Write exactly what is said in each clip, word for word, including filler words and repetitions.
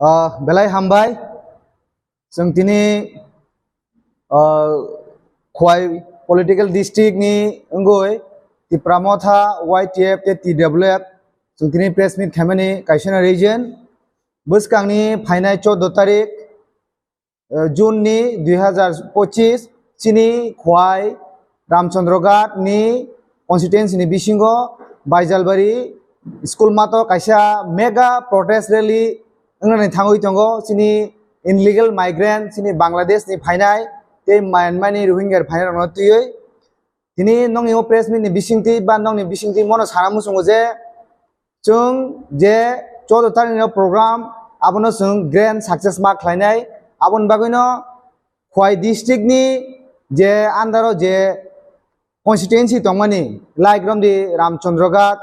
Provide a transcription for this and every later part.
Ah, belai hambai. Chwng tini, ah, Khwai political district ni wngwi Tipra Motha, Y T F tei T W F chwng tini press meet khaimani kaisa no reason. Bwskangni phainai chordo tarik, eh, June ni dui hazar pochis, chini Khwai Ramchandra Ghat ni constituency ni bisingo Baijalbari school mato kaisa mega protest rally wngnani thangwi tongo. Chini illegal migrant, chini Bangladesh ni phainai tei Myanmar ni Rohingya phainai rokno twiwi. Tini nokni o press meet ni bisingtwi ba nokni bisingtwi mono sana muchungo je, chwng je chordo tarik ni program, abono chwng grand success ma khlainai. Aboni bagwino Khwai district ni je under o je constituency tongmani, like romdi Ramchandra Ghat,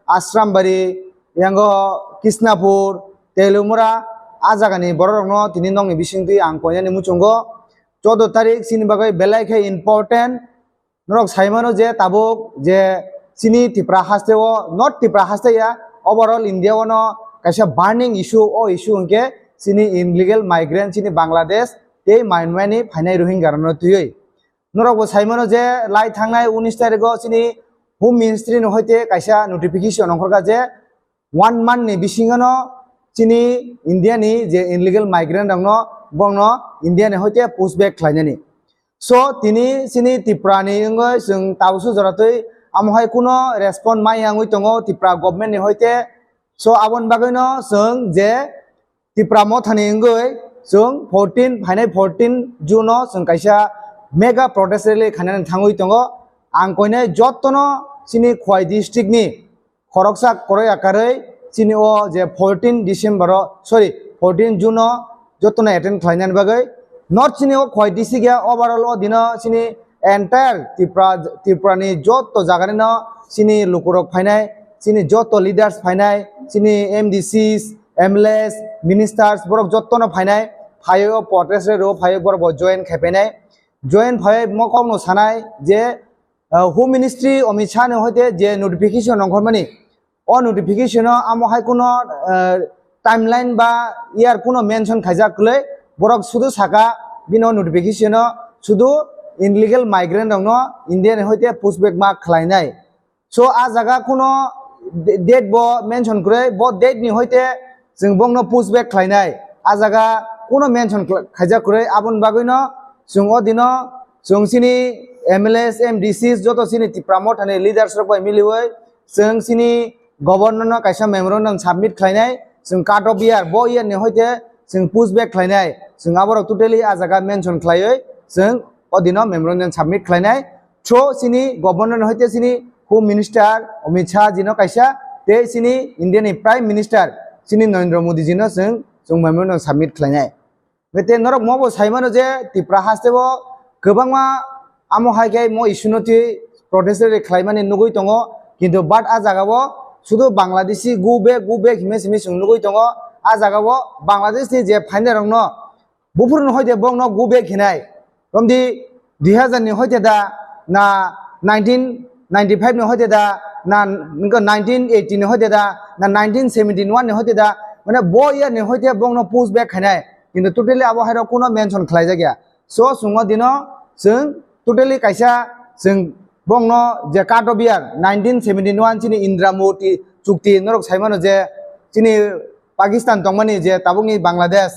Ashrambari, yango Kishnapur, Telumura, a jagani borok rokno tini nokni bisingtwi ang koinani muchungo. Chordo tarik chini bagwi belai khe important. Norok sai mano je tabuk je chini Tipra haste o, not Tipra haste ya, overall India o no kaisa burning issue, o issue hwnkhe chini illegal migrant, chini Bangladesh tei Myanmar ni phainai Rohingya rokno twiwi. Norok bo sai mano je lai thangnai unis tarikh o chini Home Ministry ni hoite kaisa notification ongkhorkha je one month ni bisingo no chini India ni je illegal migrant rokno, borokno India ni hoite push back khlainani. So tini chini Tripura ni wngwi chwng tabukso jora twi amo hai kuno respond maya wngwi tongo Tripura government ni hoite. So aboni bagwi no chwng je Tipra Motha ni wngwi chwng fourteen, phainai fourteen June o chwng kaisa mega protest rally khainani thangwi tongo. Ang koinai jottono chini Khwai district ni khoroksa koroi akarwi chini o je fourteen December o, sorry, fourteen June o jottono attend khlainani bagwi. Not chini o Khwai district ya, overall o dino chini entire Tripura, Tripura ni jotto jaga ni no chini lukurok phainai, chini jotto leaders phainai, chini M D Cs, M L As, ministers, borok jottono phainai, phaiwi o protest rally o phaiwi borok bo join khai painai. Join phaiwi mo kokno sanai je, ah, Home Ministry Amit Shah ni hoite je notification ongkhormani, o notification o amo hai kuno, ah, timeline ba year kuno mention khaijak kwlwi, borok sudu saka bini o notification o sudu illegal migrant rokno India ni hoite push back ma khlainai. So a jaga kuno de-, date bo mention kwrwi, bo date ni hoite chwng bongno push back khlainai. A jaga kuno mention khla-, khaijak kwrwi, aboni bagwino chwng o dino chwng chini M L As, M D Cs, joto chini Tipra Motha ni leaders rok bai miliwi chwng chini governor no kaisa memorandum submit khlainai. Chwng cut off year, bo year ni hoite chwng push back khlainai. Chwng aborok totally a jaga mention khlaiwi chwng o dino memorandum submit khlainai. Through chini governor ni hoite chini Home Minister Amit Shah jino kaisa, tei chini India ni Prime Minister chini Narendra Modi jino chwng, chwng memorandum submit khlainai. Hwnkhe tei norok mo bo sai mano je Tripura haste o kwbangma amo hai khe mo issue no twi protest rally khlaimani nugwi tongo, kintu but a jaga o sudu Bangladeshi go back, go back himwi simi chwng nugwi tongo. A jaga o Bangladesh ni je phainai rok no buphuru no hoite bongno go back hinai. Romdi dui hazar ni hoite da, na nineteen ninety-five ni hoite da, na ningkhe nineteen eighty ni hoite da, na nineteen seventy-one ni hoite da, mane bo year ni hoite bongno push back khainai. Kintu totally abo hairok kuno mention khlaijak ya. So chwng o dino chwng totally kaisa chwng bongno je cut off year nineteen seventy-one chini Indira Murti chukti norok sai mano je chini Pakistan tongmani je tabukni Bangladesh,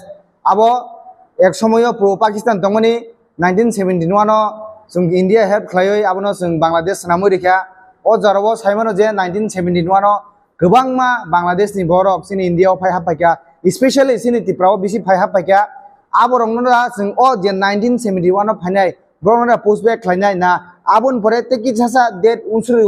abo ek somoyo pro Pakistan tongmani nineteen seventy-one o chwng India help khlaiwi abono chwng Bangladesh swnamwi rikha. O jorao sai mano je nineteen seventy-one o kwbangma Bangladesh ni borok chini India o phai hap phaikha, especially chini Tripura o bisi phai hap phaikha. Aborokno da chwng o je nineteen seventy-one o phainai borokno da push back khlainai na, aboni pore tei kisa sa date unsuri